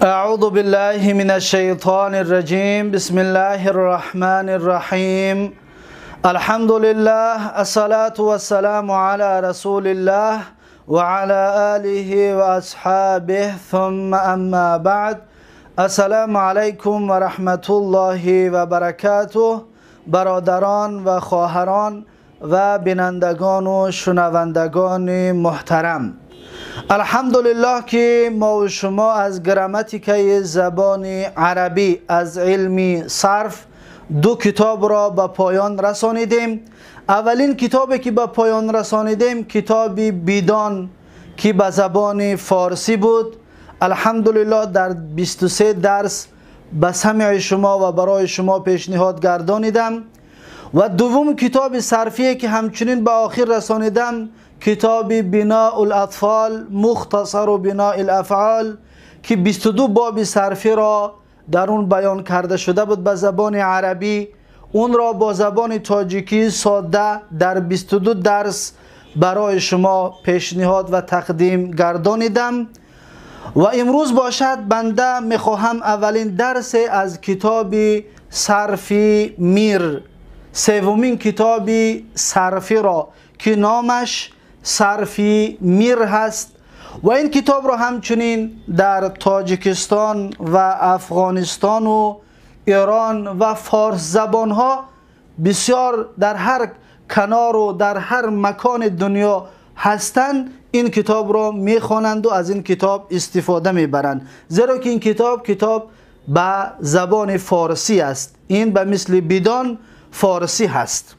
أعوذ بالله من الشيطان الرجيم. بسم الله الرحمن الرحيم. الحمد لله، الصلاة والسلام على رسول الله وعلى آله وأصحابه، ثم أما بعد. السلام علیکم و رحمت الله و برکاته. برادران و خواهران و بینندگان و شنوندگان محترم، الحمدلله که ما و شما از گراماتیکای زبان عربی از علم صرف دو کتاب را به پایان رسانیدیم. اولین کتابی که به پایان رسانیدیم کتاب بیدان که به زبان فارسی بود. الحمدلله در 23 درس به سمع شما و برای شما پیشنهاد گردانیدم. و دوم کتاب صرفیه که همچنین به آخر رسانیدم کتاب بناء الاطفال مختصر بناء الافعال که 22 باب صرفی را در اون بیان کرده شده بود به زبان عربی. اون را با زبان تاجیکی ساده در 22 درس برای شما پیشنهاد و تقدیم گردانیدم. و امروز باشد بنده میخواهم اولین درس از کتاب صرفی میر، سومین کتاب صرفی را که نامش صرفی میر هست و این کتاب را همچنین در تاجیکستان و افغانستان و ایران و فارس زبان ها بسیار در هر کنار و در هر مکان دنیا هستند این کتاب را میخوانند و از این کتاب استفاده میبرند، زیرا که این کتاب به زبان فارسی است. این به مثل بیدان فارسی هست.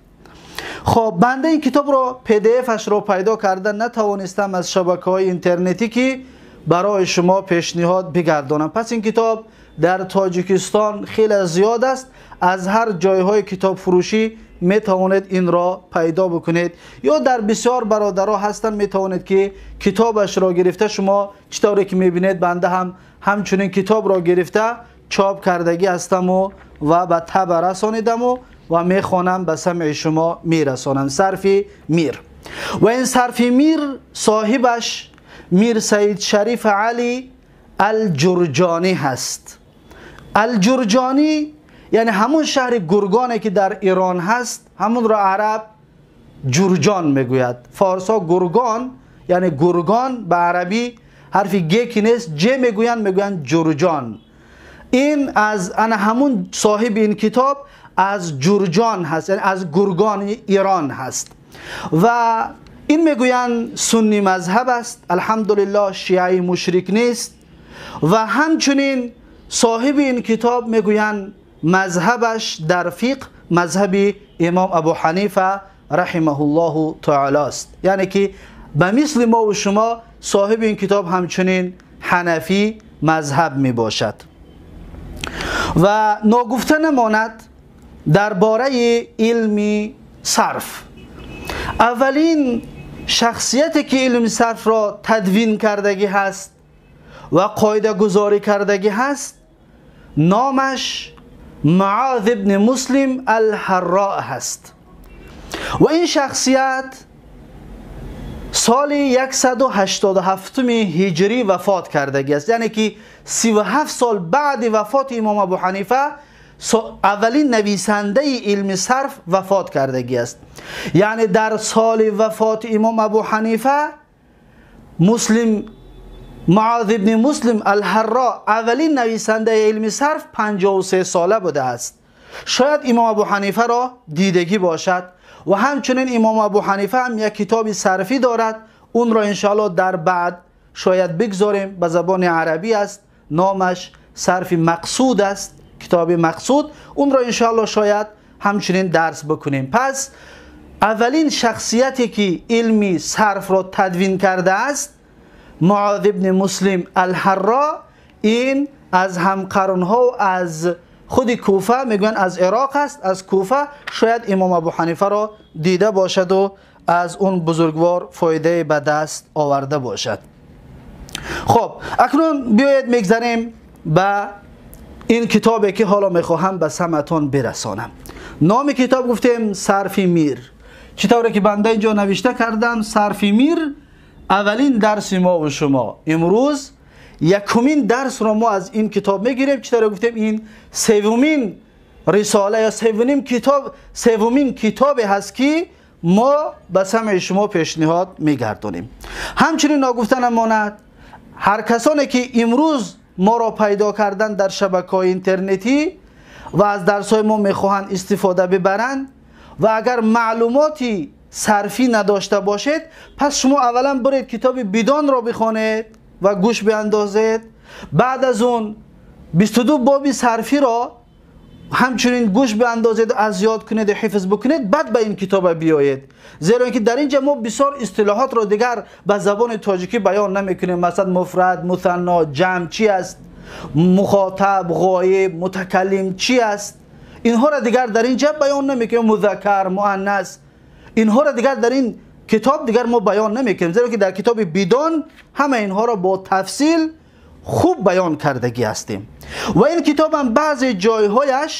خب بنده این کتاب را PDF اش را پیدا کرده نتوانستم از شبکه های اینترنتی که برای شما پیشنهاد بگردانم. پس این کتاب در تاجیکستان خیلی زیاد است، از هر جایهای کتاب فروشی می توانید این را پیدا بکنید یا در بسیار برادرها هستند می توانید که کتابش را گرفته شما چطوری که می بینید بنده هم همچنین کتاب را گرفته چاپ کردگی هستم و به طبع رسانیدم و میخوانم به سمع شما میرسانم. صرفی میر. و این صرفی میر صاحبش میر سید شریف علی الجرجانی هست. الجرجانی یعنی همون شهر گرگانه که در ایران هست، همون را عرب جرجان میگوید. فارس ها گرگان یعنی گرگان به عربی حرف گ که نیست ج میگوین، میگوین جرجان. این از انا همون صاحب این کتاب از جرجان هست، یعنی از گرگان ایران هست. و این میگوین سنی مذهب است، الحمدلله شیعی مشرک نیست. و همچنین صاحب این کتاب میگوین مذهبش در فقه مذهب امام ابو حنیفه رحمه الله تعالی است، یعنی که به مثل ما و شما صاحب این کتاب همچنین حنفی مذهب می باشد. و ناگفته نماند درباره علم صرف، اولین شخصیتی که علم صرف را تدوین کردگی هست و قاعده گذاری کردگی هست نامش معاذ ابن مسلم الحراء هست. و این شخصیت سال 187 هجری وفات کردگی است، یعنی که 37 سال بعد وفات امام ابو حنیفه اولین نویسنده علم صرف وفات کردگی است. یعنی در سال وفات امام ابو حنیفه مسلم معاذ ابن مسلم الحراء اولین نویسنده علم صرف 53 ساله بوده است. شاید امام ابو حنیفه را دیدگی باشد. و همچنین امام ابو حنیفه هم یک کتاب صرفی دارد، اون را انشاءالله در بعد شاید بگذاریم، به زبان عربی است، نامش صرف مقصود است، کتاب مقصود، اون را انشاءالله شاید همچنین درس بکنیم. پس اولین شخصیتی که علمی صرف را تدوین کرده است معاذ ابن مسلم الحراء، این از همقرنها و از خود کوفه، میگن از عراق است، از کوفه، شاید امام ابو حنیفه را دیده باشد و از اون بزرگوار فایده به دست آورده باشد. خب اکنون بیاید میگذریم به این کتابی که حالا میخواهم به سمعتان برسانم. نام کتاب گفتیم صرف میر، چطوری که بنده اینجا نوشته کردم صرف میر. اولین درس ما و شما امروز якумин дарсро мо аз ин китоб мегирем. Чӣ гуфтем, ин севумин рисола ё севумин китобе ҳаст ки мо ба самъи шумо пешниҳод мегардонем. Ҳамчунин ногуфта намонад, ҳар касоне ки имрӯз моро пайдо кардан дар шабакаҳои интернетӣ ва аз дарсҳои мо мехоҳанд истифода бибаранд ва агар маълумоти сарфӣ надошта бошед, пас шумо аввалан буред китоби Бидонро бихонед ва гӯш биандозед. Баъд аз он 22 боби сарфиро ҳамчунин гӯш биандозед, аз ёд кунед ва ҳифз бикунед, баъд ба ин китоба биёед. Зеро инки дар инҷа мо бисёр истилоҳотро дигар ба забони тоҷикӣ баён намекунем. Масалан, муфрад, мусанно, ҷамъ чи аст, мухотаб, ғоиб, мутакаллим чи аст, инҳоро дигар дар инҷа баён намекунем. Музаккар, муаннас, инҳоро дигар дар ин китоб дигар мо баён намекунем, зеро ки дар китоби Бидон ҳама инҳоро бо тафсил хуб баён кардагӣ ҳастем. Ва ин китобам баъзе ҷойҳояш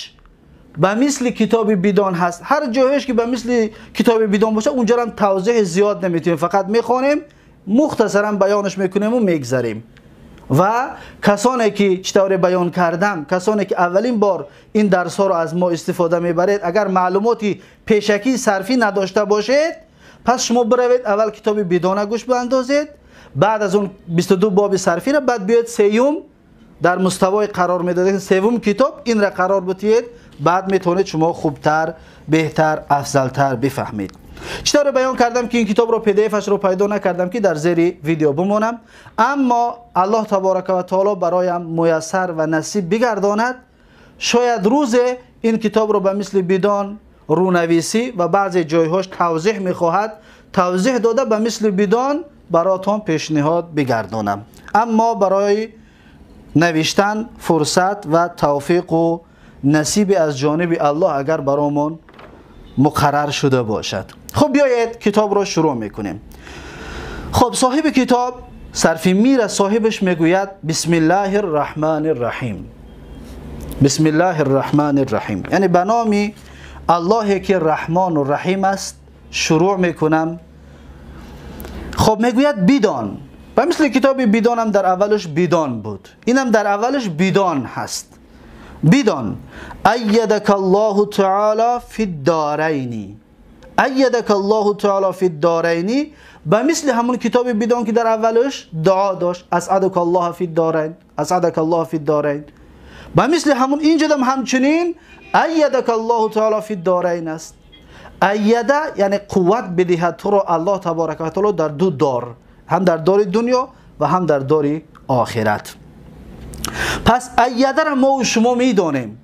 ба мисли китоби Бидон ҳаст. Ҳар ҷойҳояш ки ба мисли китоби Бидон бошад, унҷаро ҳам тавзеҳи зиёд наметиҳем, фақат мехонем, мухтасаран баёнаш мекунем ва мегзарем. Ва касоне ки чӣ тавре баён кардам, касоне ки аввалин бор ин дарсҳоро аз мо истифода мебаред, агар маълумоти пешакии сарфӣ надошта бошед, пас шумо биравед аввал китоби Бидона гӯш биандозед, баъд аз он 22 боби сарфиро, баъд биёед сеюм дар муставое қарор медодед, севум китоб инро қарор битиед, баъд метавонед шумо хубтар, беҳтар, афзалтар бифаҳмед. Чӣ тавре баён кардам ки ин китобро PDF-ашро пайдо накардам ки дар зери видео бимонам, аммо Аллоҳ таборака ва таоло бароям муяссар ва насиб бигардонад, шояд рӯзе ин китобро ба мисли Бидон рӯнависӣ ва баъзе ҷойҳош тавзеҳ мехоҳад, тавзеҳ дода ба мисли Бидон баротон пешниҳод бигардонам. Аммо барои навиштан фурсат ва тавфиқу насиби аз ҷониби Аллоҳ агар баромон муқаррар шуда бошад. Хуб, биёед китобро шурӯъ мекунем. Хуб, соҳиби китоб сарфи мира соҳибаш мегӯяд: бисмиллаҳир раҳмонир раҳим. Бисмиллаҳир раҳмонир раҳим, яъне ба номи Аллоҳе ки раҳмону раҳим аст шурӯъ мекунам. Хуб, мегӯяд Бидон. Ба мисли китоби Бидонам дар аввалаш Бидон буд, инам дар аввалаш Бидон ҳаст. Бидон айядака Аллоҳу таоло фи ддарайни. Айядака Аллоҳу таоло фи ддарайни, ба мисли ҳамон китоби Бидон ки дар аввалаш дуо дошт, асъадака Аллоҳ фи ддарайн, асъадака Аллоҳ фи ддарайн, ба мисли ҳамон инҷадам ҳамчунин айядака Аллоҳу таоло фи ддарайн аст. Айяда яъне қувват бидиҳад туро Аллоҳ таборака ва таоло дар ду дор, ҳам дар дори дунё ва ҳам дар дори охират. Пас айядаро мо ва шумо медонем.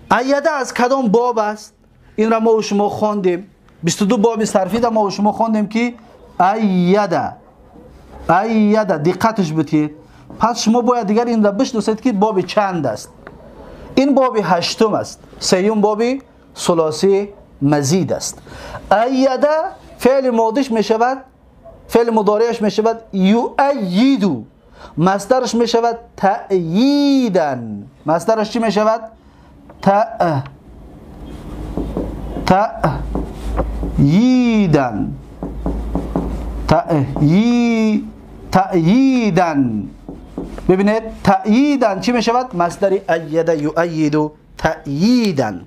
Айяда аз кадом боб аст? Инро мо ва шумо хондем. 22 боби сарфида мо ва шумо хондем ки айяда, айяда диққаташ битед. Пас шумо бояд дигар инро бишносед ки боби чанд аст. Ин боби ҳаштум аст, сеюм боби сулоси мазид аст. Айяда феъли модиш мешавад, феъли мудориаш мешавад юайиду, масдараш мешавад таъйидан. Масдараш чӣ мешавад? Таъйидан, таъйидан. Бибинед, таъйидан чӣ мешавад? Масдари айяда юайиду таъйидан.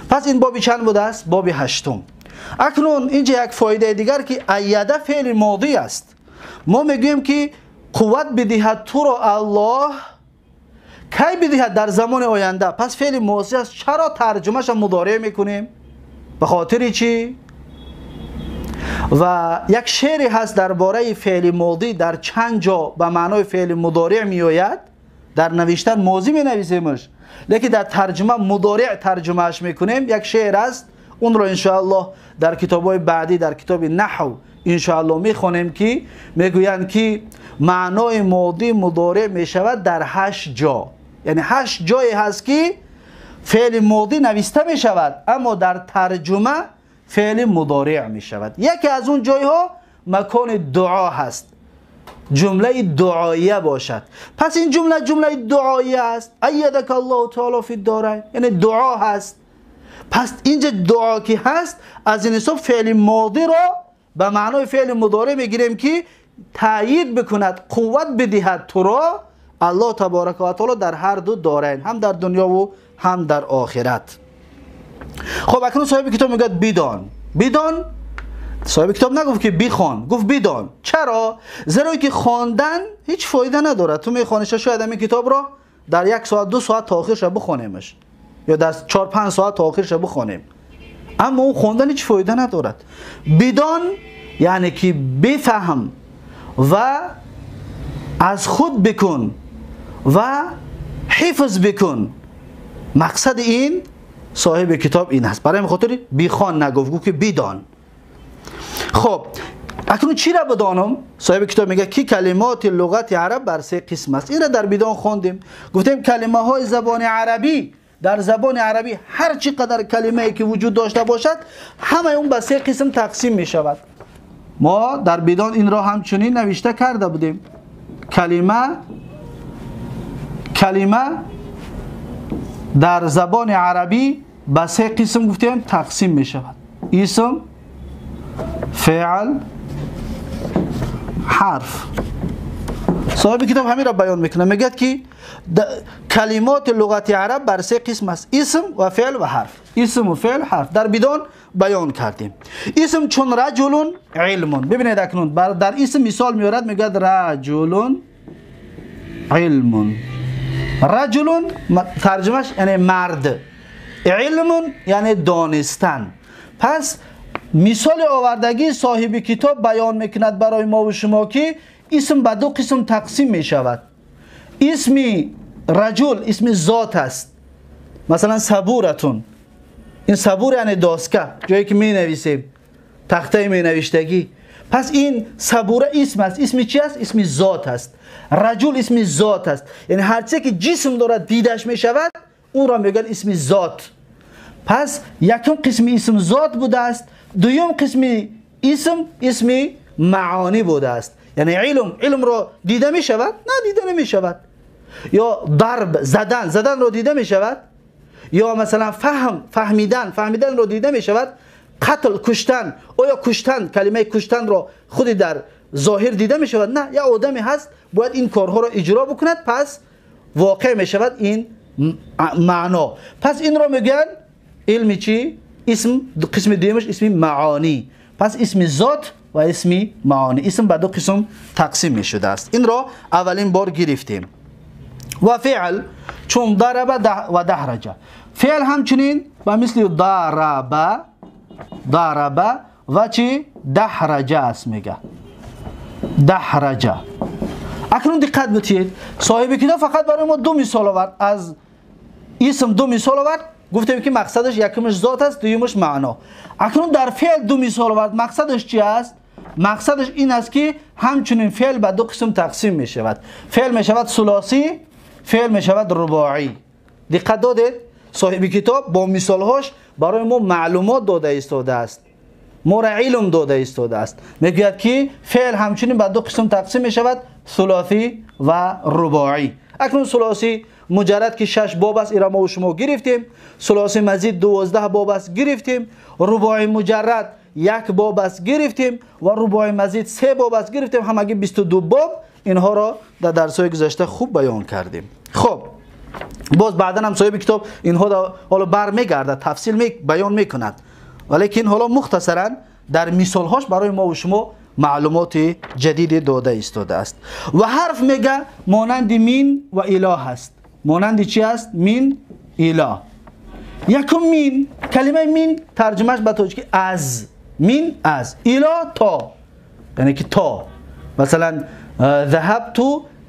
Пас ин боби чанд будааст? Боби ҳаштум. Акнун инҷа як фоидаи дигар ки айяда феъли модӣ аст. Мо мегӯем ки қувват бидиҳад туро Аллоҳ, кай бидиҳад? Дар замони оянда. Пас феъли мозӣ аст, чаро тарҷумаша мудореъ мекунем? Ба хотири чӣ? Ва як шеъре ҳаст дар бораи феъли модӣ, дар чанд ҷо ба маънои феъли мудореъ меояд. Дар навиштан мозӣ менависемаш, лекин дар тарҷума мудореъ тарҷумааш мекунем. Як шеър аст, онро иншоаллоҳ дар китобҳои баъдӣ, дар китоби наҳв иншоаллоҳ мехонем, ки мегӯянд ки маънои модӣ мудореъ мешавад дар 8 ҷо. Яъне 8 ҷое ҳаст ки феъли модӣ нависта мешавад, аммо дар тарҷума феъли мудореъ мешавад. Яке аз он ҷойҳо макони дуо ҳаст, ҷумлаи дуоия бошад. Пас ин ҷумла ҷумлаи дуоия аст. Айядака Аллоҳу таоло фи ддарайн, яъне дуо ҳаст. Пас инҷа дуо ки ҳаст, аз ин ҳисоб феъли модиро ба маънои феъли мудореъ мегирем ки таъйид бикунад, қувват бидиҳад туро الله تبارک و تعالی در هر دو دارین، هم در دنیا و هم در آخرت. خب اکنون صاحب کتاب میگه بدان. بدان، صاحب کتاب نگفت که بخوان، گفت بدان. چرا؟ زیرا که خواندن هیچ فایده نداره. تو میخوانیش شاید همین کتاب را در 1 ساعت 2 ساعت تا آخرش بخوانیمش یا در 4-5 ساعت تا آخرش بخوانیم، اما اون خواندن هیچ فایده ندارد. بدان یعنی که بفهم و از خود بکن و حفظ بکن. مقصد این صاحب کتاب این است. برای خاطر بخوان نگفت، گفت که بدان. خب اکنون چی را بدانم؟ صاحب کتاب میگه که کلمات لغت عرب بر 3 قسم است. این را در بدان خواندیم، گفتیم کلمه های زبان عربی، در زبان عربی هر چی قدر کلمه ای که وجود داشته باشد همه اون به 3 قسم تقسیم می شود. ما در بدان این را همچنین نوشته کرده بودیم. کلمه در زبان عربی به 3 قسم گفتیم تقسیم می شود: اسم، فعل، حرف. صاحب کتاب همین را بیان میکنه، میگه که کلمات لغت عرب بر 3 قسم است: اسم و فعل و حرف. اسم و فعل حرف در بدان بیان کردیم. اسم چون رجل علم. ببینید اکنون در اسم مثال میارد، میگه رجل علم. رجل ترجمهش یعنی مرد، علم یعنی دانستن. پس مثال آوردگی صاحب کتاب بیان میکند برای ما و شما که اسم به 2 قسم تقسیم می شود. اسم رجل اسم ذات است، مثلا صبورتون، این صبور یعنی داسکه، جایی که می نویسیم، تخته می نوشتگی. پس این صبوره اسم است. اسم چی است؟ اسم ذات است. رجل اسم ذات است، یعنی هر چیزی که جسم دارد دیدش می شود اون را میگن اسم ذات. پس یکم قسم اسم ذات بوده است، دوم قسم اسم اسم معانی بوده است، یعنی علم. علم را دیده می شود؟ نه، دیده نمی شود. یا ضرب، زدن، زدن را دیده می شود؟ یا مثلا فهم، فهمیدن، فهمیدن را دیده می شود؟ قتل، کشتن، آیا کشتن، کلمه کشتن را خودی در ظاهر دیده می شود؟ نه، یا آدمی هست باید این کارها را اجرا بکند، پس واقع می شود این معنا. پس این را میگن علم چی؟ اسم. قسم دیمش اسم معانی. پس اسم ذات و اسم معانی، اسم به 2 قسم تقسیم می شده است. این را اولین بار گرفتیم. و فعل چون ضرب و دحرجه. فعل همچنین به مثل ضرب، ضرب و چی؟ دحرجه است، میگه دحرجه. اکنون دقت بتید، صاحب کتاب فقط برای ما 2 مثال آورد، از اسم 2 مثال آورد. گفتیم که مقصدش یکمش ذات است، دومش معنا. اکنون در فعل 2 مثال آورد، مقصدش چی است؟ مقصدش این است که همچنین فعل به 2 قسم تقسیم می شود. فعل می شود ثلاثی، فعل می شود رباعی. دقت دادید؟ صاحب کتاب با مثالهاش برای ما معلومات داده ایستاده است، ما را علم داده ایستاده است. میگوید که فعل همچنین به 2 قسم تقسیم می شود، ثلاثی و رباعی. اکنون ثلاثی مجرد که 6 باب است، ایرا ما و شما گرفتیم. ثلاثی مزید 12 باب است گرفتیم. رباعی مجرد 1 باب است گرفتیم و رباعی مزید 3 باب است گرفتیم. همگی 22 باب. اینها را در درس‌های گذشته خوب بیان کردیم. خب باز بعدا هم صاحب کتاب اینها را حالا برمیگردد، تفصیل می بیان میکند، ولیکن حالا مختصرا در مثالهاش برای ما و شما معلومات جدید داده ایستاده است. و حرف میگه مانند مین و اله است. مانند چی است؟ مین، اله. یکم مین، کلمه مین ترجمهش به تاجیکی از، مین از، اله تا، یعنی که تا. مثلا ذهبت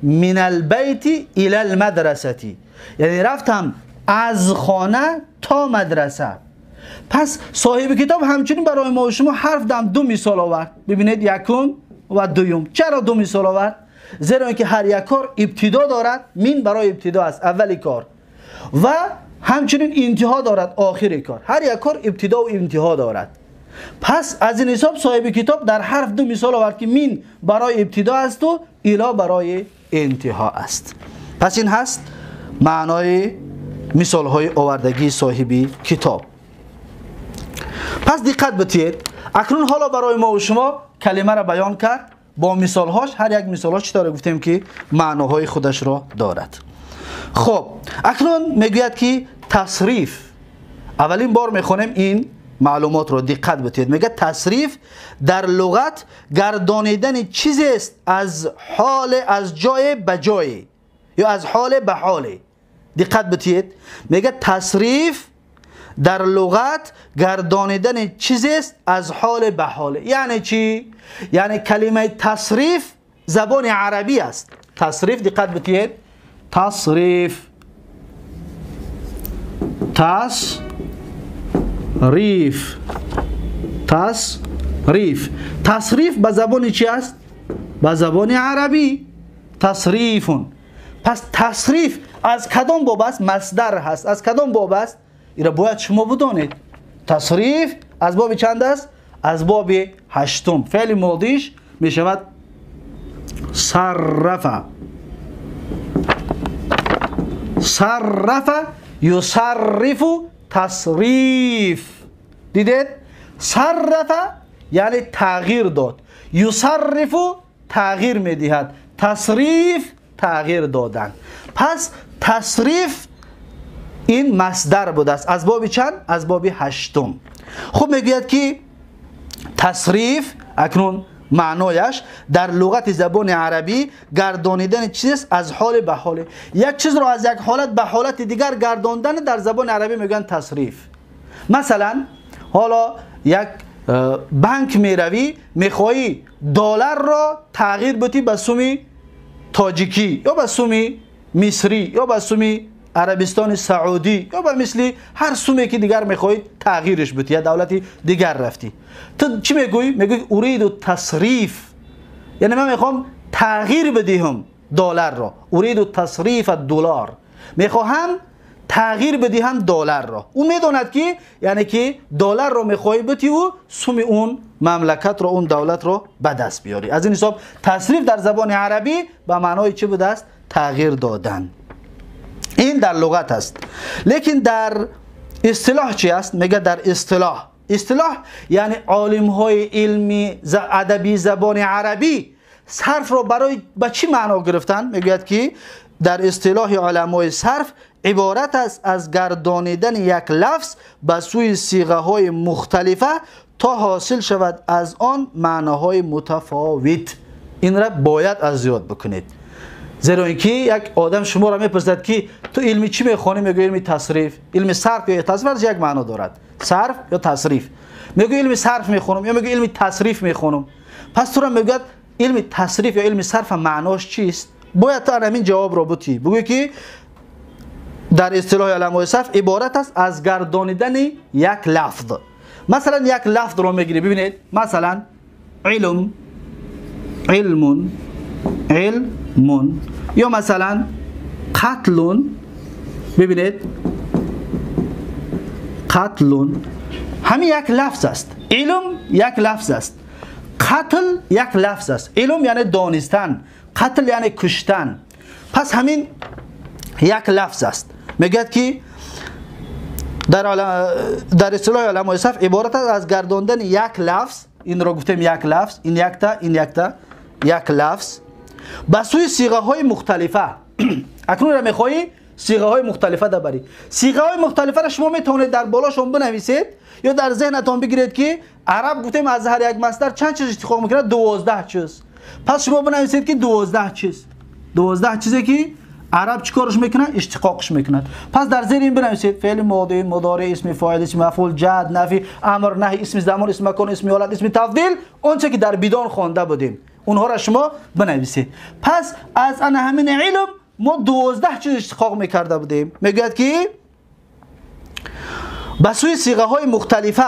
من البیت الى المدرسه، یعنی رفتم از خانه تا مدرسه. پس صاحب کتاب همچنین برای ما و شما حرف دم 2 مثال آورد. ببینید یکم و دوم. چرا 2 مثال آورد؟ زیرا که هر یک کار ابتدا دارد، مین برای ابتدا است، اولی کار، و همچنین انتها دارد، آخر کار. هر یک کار ابتدا و انتها دارد. پس از این حساب صاحب کتاب در حرف 2 مثال آورد که مین برای ابتدا است و الی برای انتها است. پس این هست معنای مثال های آوردگی صاحب کتاب. پس دقت بتید، اکنون حالا برای ما و شما کلمه را بیان کرد با مثالهاش، هر یک مثالهاش چطور گفتیم که معناهای خودش را دارد. خب اکنون میگوید که تصریف، اولین بار میخوانیم این معلومات رو دقت بدید. میگه تصریف در لغت گردانیدن چیزی است از حال، از جای به جای یا از حال به حال. دقت بدید، میگه تصریف در لغت گردانیدن چیزی است از حال به حال. یعنی چی؟ یعنی کلمه تصریف زبان عربی است. تصریف دقت بدید، تصریف، تصریف، تصریف، تصریف به زبان چی است؟ به زبان عربی تصریفون. پس تصریف از کدام باب است؟ مصدر هست. از کدام باب است؟ این را باید شما بدانید. تصریف از باب چند است؟ از باب هشتم. فعل ماضیش می شود صرف، صرف یصرف تصریف. دیدید؟ صرف یعنی تغییر داد، یصرف تغییر میدهد، تصریف تغییر دادن. پس تصریف این مصدر بوده است. از باب چند؟ از باب هشتم. خب میگوید که تصریف اکنون معنایش در لغت زبان عربی گردانیدن چیز از حال به حال. یک چیز را از یک حالت به حالت دیگر گرداندن در زبان عربی میگن تصریف. مثلا حالا یک بانک میروی، میخوایی دلار را تغییر بدی به سومی تاجیکی یا به سومی مصری یا به سومی عربستان سعودی یا به مثل هر سومی که دیگر میخواهید تغییرش بدی، یا دولتی دیگر رفتی، تو چی میگویی؟ میگویی اريد تصریف، یعنی من میخوام تغییر بدهم دلار را. اريد تصریف الدلار، میخواهم تغییر بدهم دلار را. اون میدوند که یعنی که دلار را میخوای بدی و سوم اون مملکت را، اون دولت را به دست بیاری. از این حساب تصریف در زبان عربی به معنای چی بوده است؟ تغییر دادن. این در لغت است. لیکن در اصطلاح چی است؟ میگه در اصطلاح، اصطلاح یعنی عالم های علمی ادبی زبان عربی صرف را برای به چی معنا گرفتن؟ میگوید که در اصطلاح علمای صرف عبارت است از گردانیدن یک لفظ به سوی صیغه های مختلفه تا حاصل شود از آن معناهای متفاوت. این را باید از یاد بکنید، زیرا اینکه یک آدم شما را میپرسد که تو علمی چی میخوانی؟ میگه علمی تصریف. علمی صرف یا تصریف یک معنا دارد، صرف یا تصریف. میگه علمی صرف میخونم یا میگه علمی تصریف میخونم. پس تو را میگوید علمی تصریف یا علمی صرف معناش چیست؟ باید تا همین جواب را بدی، بگوی که در اصطلاح علمای صرف عبارت است از گردانیدن یک لفظ. مثلا یک لفظ را میگیری، ببینید مثلا علم، علم، علم، یا مثلا قتل، ببینید قتل، همین یک لفظ است. علم یک لفظ است، قتل یک لفظ است. علم یعنی دانستن، قتل یعنی کشتن. پس همین یک لفظ است. میگه که در اصطلاح علمای صرف عبارت است از گرداندن یک لفظ، این را گفتیم یک لفظ، این یک تا، این یک تا، یک لفظ به سوی صیغه های مختلفه. اکنون را میخوایی صیغه های مختلفه دبری. صیغه های مختلفه را شما میتونید در بالاشون بنویسید یا در ذهنتان بگیرید که عرب گفتیم از هر یک مصدر چند چیز اشتقاق میکنه؟ 12 چیز. پس شما بنویسید که 12 چیز، 12 چیزی که عرب چیکارش میکنه؟ اشتقاقش میکنه. پس در زیر این بنویسید فعل ماضی، مضارع، اسم فاعل، اسم مفعول، جد، نفی، امر، نهی، اسم زمان، اسم مکان، اسم حالت، اسم تفضیل، اونچه که در بدان خوانده بودیم اونها را شما بنویسید. پس از ان همین علم ما 12 چیز اشتقاق میکرده بودیم. میگوید که به سوی صیغه های مختلفه،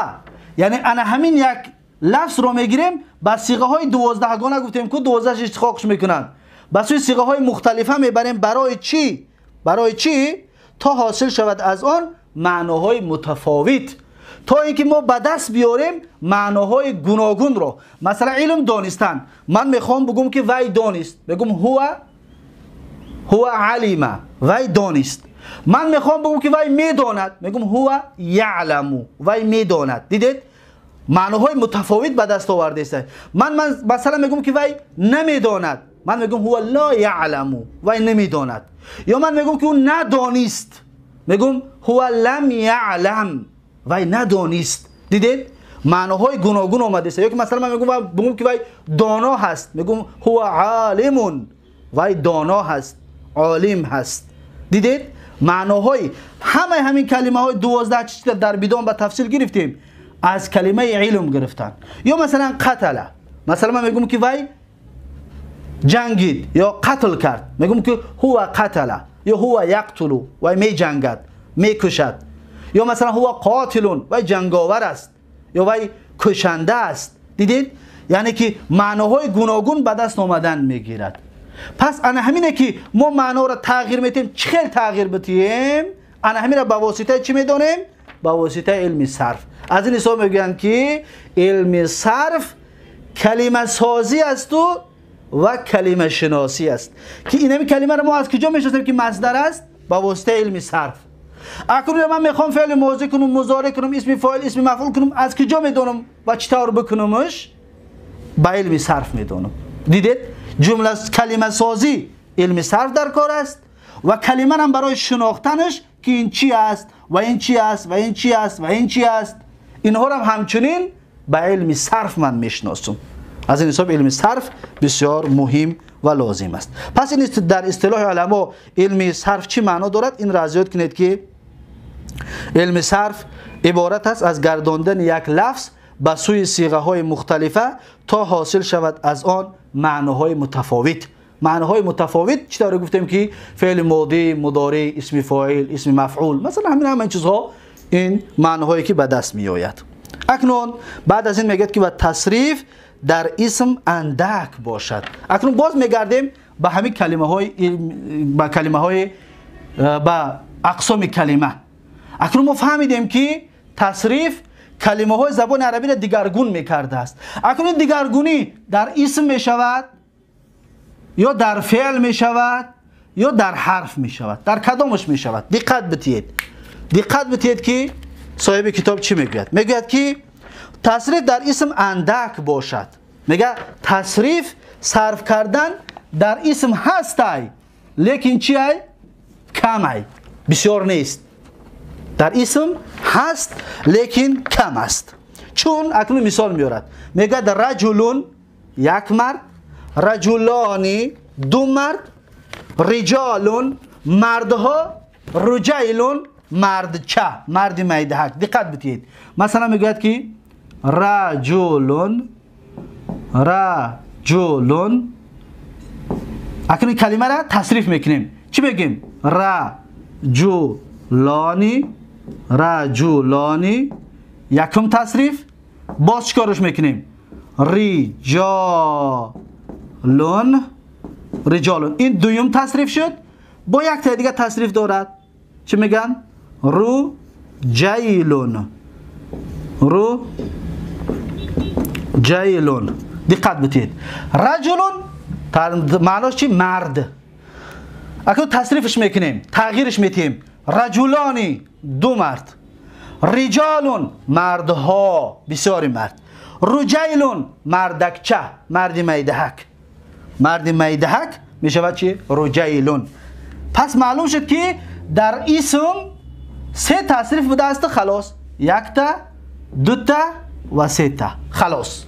یعنی ان همین یک لفظ رو میگیریم به صیغه های 12 گانه گفتیم که 12 اشتقاقش میکنن، به سوی صیغه های مختلفه میبریم. برای چی؟ برای چی؟ تا حاصل شود از آن معناهای متفاوت، تا اینکه ما به دست بیاریم معناهای گوناگون رو. مثلا علم دانستن، من میخوام بگم که وی دانست، بگم هو علم، وی دانست. من میخوام بگم که وی میداند، میگم هو یعلم، وی میداند. دیدید؟ Маъноҳои мутафовит ба даст овардааст. Ман масалан мегӯям ки вай намедонад, ман мегӯям ҳува ла яъламу, вай намедонад. Ё ман мегӯям ки ӯ надонист, мегӯям ҳува лам яълам, вай надонист. Дидед? Маъноҳои гуногун омадааст. Ё ки масалан ман мегӯям ки вай доно ҳаст, мегӯям ҳува олимун, вай доно ҳаст, олим ҳаст. Дидед? Маъноҳои ҳамаи ҳамин калимаҳои 12 чиз дар бидон ба тафсил гирифтем, аз калимаи илм гирифтан. Ё масалан қатала, масалан ман мегӯям ки вай ҷангид ё қатл кард, мегӯям ки ҳува қатала ё ҳува яқтулу, вай меҷангад, мекушад. Ё масалан ҳува қотилун, вай ҷанговар аст ё вай кушанда аст. Дидед? Яъне ки маъноҳои гуногун ба даст омадан мегирад. Пас ана ҳамине ки мо маъноро тағйир метиҳем, чӣ хел тағйир битиҳем? Ана ҳаминро ба воситаи чӣ медонем? Ба воситаи илми сарф. Аз ин ҳисоб мегӯянд ки илми сарф калимасозӣ асту ва калимашиносӣ аст. Ки инами калимаро мо аз куҷо мешиносем ки масдар аст? Ба воситаи илми сарф. Акнун ман мехоҳам феъли мозӣ кунам, музоре кунам, исми фоил, исми мафъул кунам, аз куҷо медонам ва чӣ тавр бикунамш? Ба илми сарф медонам. Дидед? Ҷумла калимасозӣ илми сарф дар кор аст ва калима ҳам барои шинохтанаш ки ин чӣ аст ва ин чӣ аст ва ин чӣ аст ва ин чӣ аст, инҳоро ҳамчунин ба илми сарф ман мешиносам. Аз ин ҳисоб илми сарф бисёр муҳим ва лозим аст. Пас ин дар истилоҳи уламо илми сарф чӣ маъно дорад? Инро аз ёд кунед ки илми сарф иборат аст аз гардондани як лафз ба сӯи сиғаҳои мухталифа то ҳосил шавад аз он маъноҳои мутафовит. Маъноҳои мутафовит чӣ тавре гуфтем ки феъли модӣ, мудорӣ, исми фоил, исми мафъул, масалан ҳамин ҳама чизҳо ин маъноҳое ки ба даст меояд. Акнун баъд аз ин мегӯяд ки ва тасриф дар исм андак бошад. Акнун боз мегардем ба ҳамин калимаҳои, ба калимаҳои, ба ақсоми калима. Акнун мо фаҳмидем ки тасриф калимаҳои забони арабиро дигаргун мекардааст. Акнун дигаргунӣ дар исм мешавад ё дар феъл мешавад ё дар ҳарф мешавад. Дар кадомаш мешавад? Диққат битиҳед. Диққат битиҳед ки соҳиби китоб чӣ мегӯяд? Мегӯяд ки тасриф дар исм андак бошад. Мегӯяд тасриф сарф кардан дар исм ҳастай, лекин чи ай? Камай, бисёр нест. Дар исм ҳаст, лекин кам аст. Чун акнун мисол меорад. Мегӯяд раҷулун як мард, раҷулони ду мард, риҷолун мардҳо, руҷайлун мардча, марди майдаҳак. Диққат битиҳед. Масалан мегӯяд ки раҷулун, раҷулун. Акнун калимаро тасриф мекунем. Чӣ мегӯем? Раҷулони, раҷулони якум тасриф. Боз чӣ корш мекунем? Риҷолун, риҷолун. Ин дуюм тасриф шуд. Бо яктаи дига тасриф дорад. Чӣ мегӯянд? Руҷайлун, руҷайлун. Диққат битиҳед. Раҷулун маънош чи? Мард. Акнун тасрифш мекунем, тағйирш метиҳем. Раҷулони ду мард, риҷолун мардҳо, бисёри мард, руҷайлун мардакча, марди майдаҳак. Марди майдаҳак мешавад чи? Руҷайлун. Пас маълум шуд ки дар исм се тасриф будааст, халос. Якта, дута ва сета. Халос.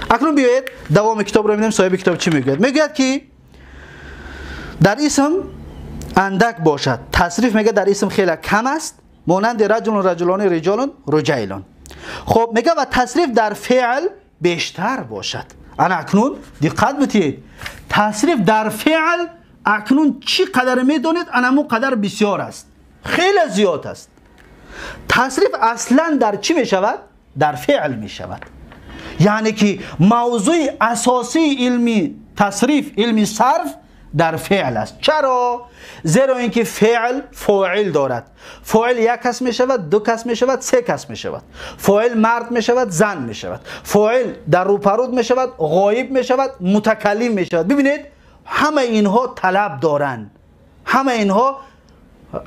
Акнун биёед давоми китобро бинем, соҳиби китоб чӣ мегӯяд. Мегӯяд ки дар исм андак бошад. Тасриф мегӯяд дар исм хеле кам аст, монанди раҷулун, раҷулони, риҷолун, руҷайлун. Хоб мегӯяд ва тасриф дар феъл бештар бошад. Ана акнун диққат битиҳед. Тасриф дар феъл акнун чӣ қадар медонед, анаму қадар бисёр аст, хеле зиёд аст. Тасриф аслан дар чӣ мешавад? Дар феъл мешавад. Яъне ки мавзӯи асосии илми тасриф, илми сарф дар феъл аст. Чаро? Зеро ин ки феъл фоил дорад. Фоил як кас мешавад, ду кас мешавад, се кас мешавад. Фоил мард мешавад, зан мешавад. Фоил дар рӯпаруд мешавад, ғоиб мешавад, мутакаллим мешавад. Бибинед, ҳамаи инҳо талаб доранд. Ҳамаи инҳо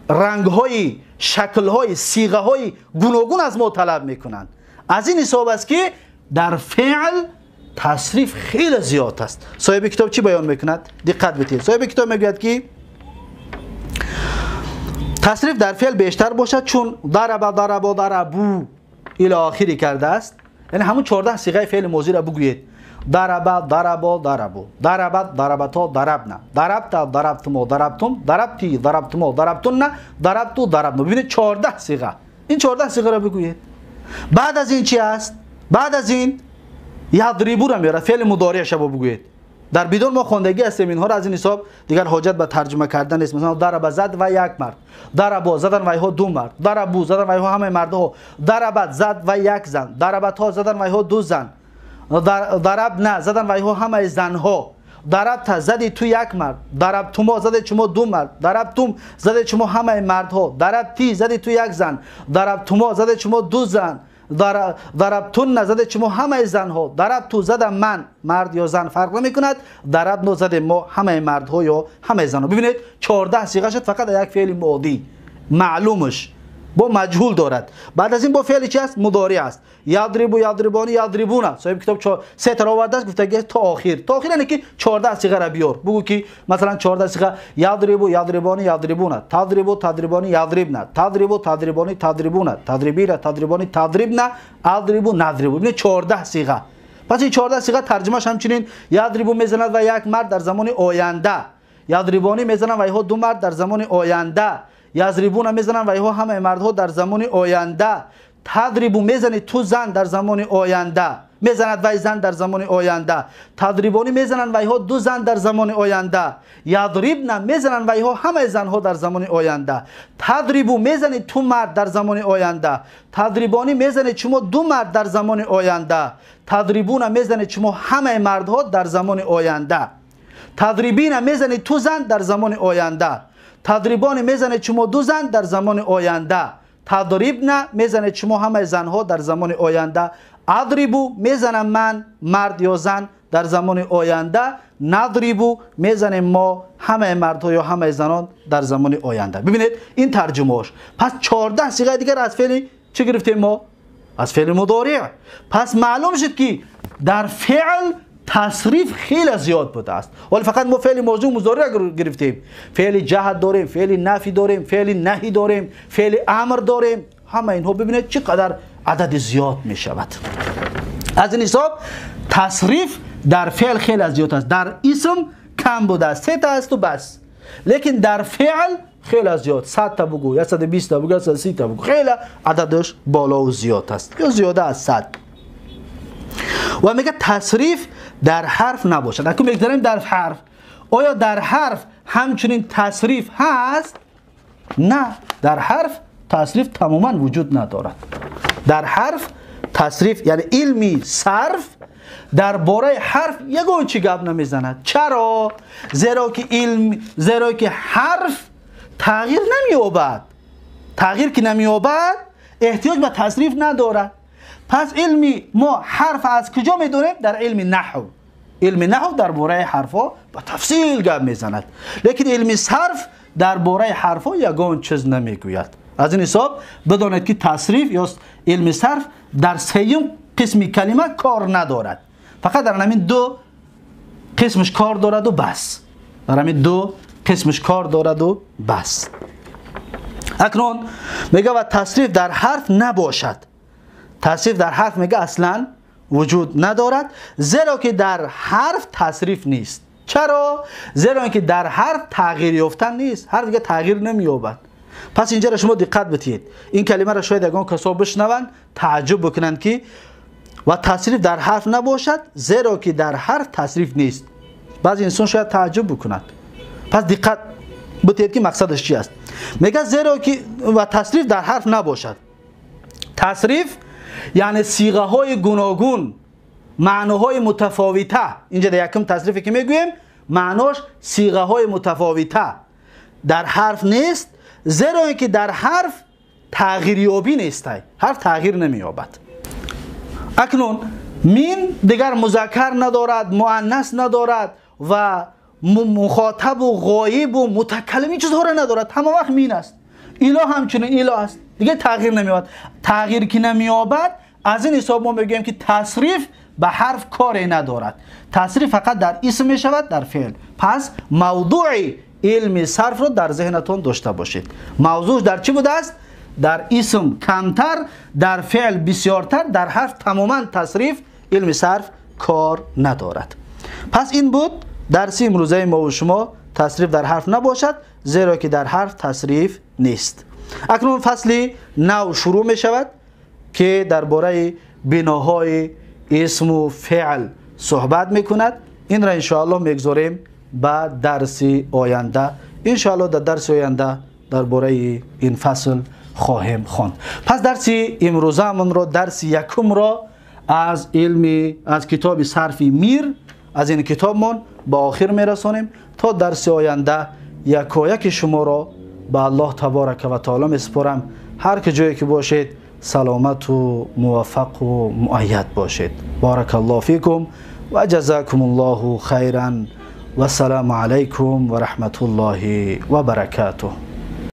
рангҳои, шаклҳои, сиғаҳои гуногун аз мо талаб мекунанд. از این حساب است که در فعل تصریف خیلی زیاد است. صاحب کتاب چی بیان میکند؟ دقت بدید. صاحب کتاب میگوید که تصریف در فعل بیشتر باشد، چون ضرب ضرب ضربو الی آخری کرده است. یعنی همون 14 صیغه فعل ماضی را بگویید: ضرب ضرب ضربو، ضربت ضربتا ضربنا، ضربت ضربتم ضربتم، ضربتی ضربتم ضربتن، ضربتو ضربنا. ببینید 14 صیغه، این 14 صیغه را بگویید. بعد از این چی است؟ بعد از این یضربو را میاره، فعل مضارعش را بگویید. در بدون ما خواندگی هستیم اینها را، از این حساب دیگر حاجت به ترجمه کردن نیست. مثلا ضرب زد و یک مرد، ضربوا زدن و ایها دو مرد، ضربو زدن و ایها همه مردها، ضربت زد و یک زن، ضربت ها زدن و ایها دو زن، ضربنا زدن و ایها همه زنها، ضربت زدی تو یک مرد، ضربتما زدی شما دو مرد، ضربتم زدی شما همه مردها، ضربتی زدی تو یک زن، ضربتما زدی شما دو زن، ضربتن زده شما همه زنها، ضربتو زدم من، مرد یا زن فرق نمی کند، ضربنا زده ما همه مردها یا همه زنها. ببینید 14 صیغه شد فقط یک فعل ماضی معلومش با مجهول دارد. بعد از این با فعل چی است؟ مضارع است. یضرب یضربان یضربون. صاحب کتاب سه تا آورده است، گفته تا آخر، تا آخر یعنی که 14 صیغه را بیار. بگو که مثلا 14 صیغه یضرب یضربان یضربون، تضرب تضربان یضربن، تضرب تضربان تضربون، تضربین تضربان تضربن، اضرب نضرب. ببینید 14 صیغه. پس این 14 صیغه ترجمهش همچنین یضرب میزند و یک مرد در زمان آینده، یضربانی میزنند و اینها دو مرد در زمان آینده، یضربون میزنند و اینها همه مردها در زمان آینده، تضربو میزنی تو زن در زمان آینده، میزند و زن در زمان آینده، تضربانی میزنند و اینها دو زن در زمان آینده، یضربن میزنند و اینها همه زنها در زمان آینده، تضربو میزنی تو مرد در زمان آینده، تضربانی میزنی شما دو مرد در زمان آینده، تضربون میزنی شما همه مردها در زمان آینده، تضربین میزنی تو زن در زمان آینده، تضربان میزنه شما دو زن در زمان آینده، تضربن میزنه شما همه زنها در زمان آینده، اضربو میزنم من مرد یا زن در زمان آینده، نضربو میزنیم ما همه مردها یا همه زنان در زمان آینده. ببینید این ترجمه‌اش. پس 14 صیغه دیگر از فعل چه گرفتیم ما؟ از فعل مضارع. پس معلوم شد که در فعل تصریف خیلی زیاد بوده است. ولی فقط ما فعل ماضی و مضارع گرفتیم، فعل جهت داریم، فعل نفی داریم، فعل نهی داریم، فعل امر داریم. همه اینها ببینید چقدر عدد زیاد می شود. از این حساب تصریف در فعل خیلی زیاد است. در اسم کم بوده است، 3 تا است و بس. لیکن در فعل خیلی زیاد، 100 تا بگو، 120 تا بگو، 130 تا بگو، خیلی عددش بالا و زیاد است، یا زیاده از 100. و میگه تصریف در حرف نباشد. اکنون میگذاریم در حرف. آیا در حرف همچنین تصریف هست؟ نه، در حرف تصریف تماما وجود ندارد. در حرف تصریف یعنی علمی صرف درباره حرف یگان چی گپ نمیزند. چرا؟ زیرا که حرف تغییر نمییابد. تغییر که نمییابد احتیاج به تصریف ندارد. پس علمی ما حرف از کجا میدونیم؟ در علم نحو. علم نحو درباره حرفا با تفصیل گپ میزند، لیکن علم صرف درباره حرفا یگان چیز نمیگوید. از این حساب بدانید که تصریف یا علم صرف در سیوم قسم کلمه کار ندارد، فقط در همین دو قسمش کار دارد و بس. در همین دو قسمش کار دارد و بس. اکنون میگه و تصریف در حرف نباشد. تصریف در حرف میگه اصلا وجود ندارد، زیرا که در حرف تصریف نیست. چرا؟ زیرا که در حرف تغییر یافتن نیست، حرف دیگه تغییر نمییابد. پس اینجا را شما دقت بدهید، این کلمه را شاید یگان کسا بشنوند تعجب بکنند که و تصریف در حرف نباشد زیرا که در حرف تصریف نیست. بعضی انسان شاید تعجب بکند. پس دقت بدهید که مقصدش چی است. میگه زیرا که و تصریف در حرف نباشد. تصریف یعنی صیغه های گوناگون، معناهای متفاوته. اینجا در یکم تصریفی که میگوییم معناش صیغه های متفاوته در حرف نیست، زیرا اینکه در حرف تغییریابی نیست، حرف تغییر نمییابد. اکنون مین دیگر مذکر ندارد، مؤنث ندارد و مخاطب و غایب و متکلم، این چیزها را ندارد، همه وقت مین است. اله همچنین اله است، دیگه تغییر نمییابد. تغییر که نمییابد Аз ин ҳисоб мо мегӯем, ки тасриф ба ҳарф коре надорад. Тасриф фақат дар исм мешавад, дар феъл. Пас мавзӯи илми сарфро дар зеҳнатон дошта бошед. Мавзӯъ дар чӣ будааст? Дар исм камтар, дар феъл бисёртар, дар ҳарф тамоман тасриф илми сарф кор надорад. Пас ин буд дарси имрӯзаи мо ва шумо. Тасриф дар ҳарф набошад, зеро ки дар ҳарф тасриф нест. Акнун фасли нав шурӯъ мешавад, ки дар бораи биноҳои исму феъл суҳбат мекунад. Инро иншоаллоҳ мегузорем ба дарси оянда. Иншоаллоҳ дар дарси оянда дар бораи ин фасл хоҳем хонд. Пас дарси имрӯзаамонро, дарси якумро аз илми аз китоби сарфи мир, аз ин китобмон ба охир мерасонем. То дарси оянда якояки шуморо ба Аллоҳ таборака ва таоло месупорам. Ҳар ки ҷое ки бошед, саломату муваффақу муайяд бошед. Баракаллоҳу фикум ва ҷазакумуллоҳу хайран. Вассалому алайкум ва раҳматуллоҳи ва баракатуҳ.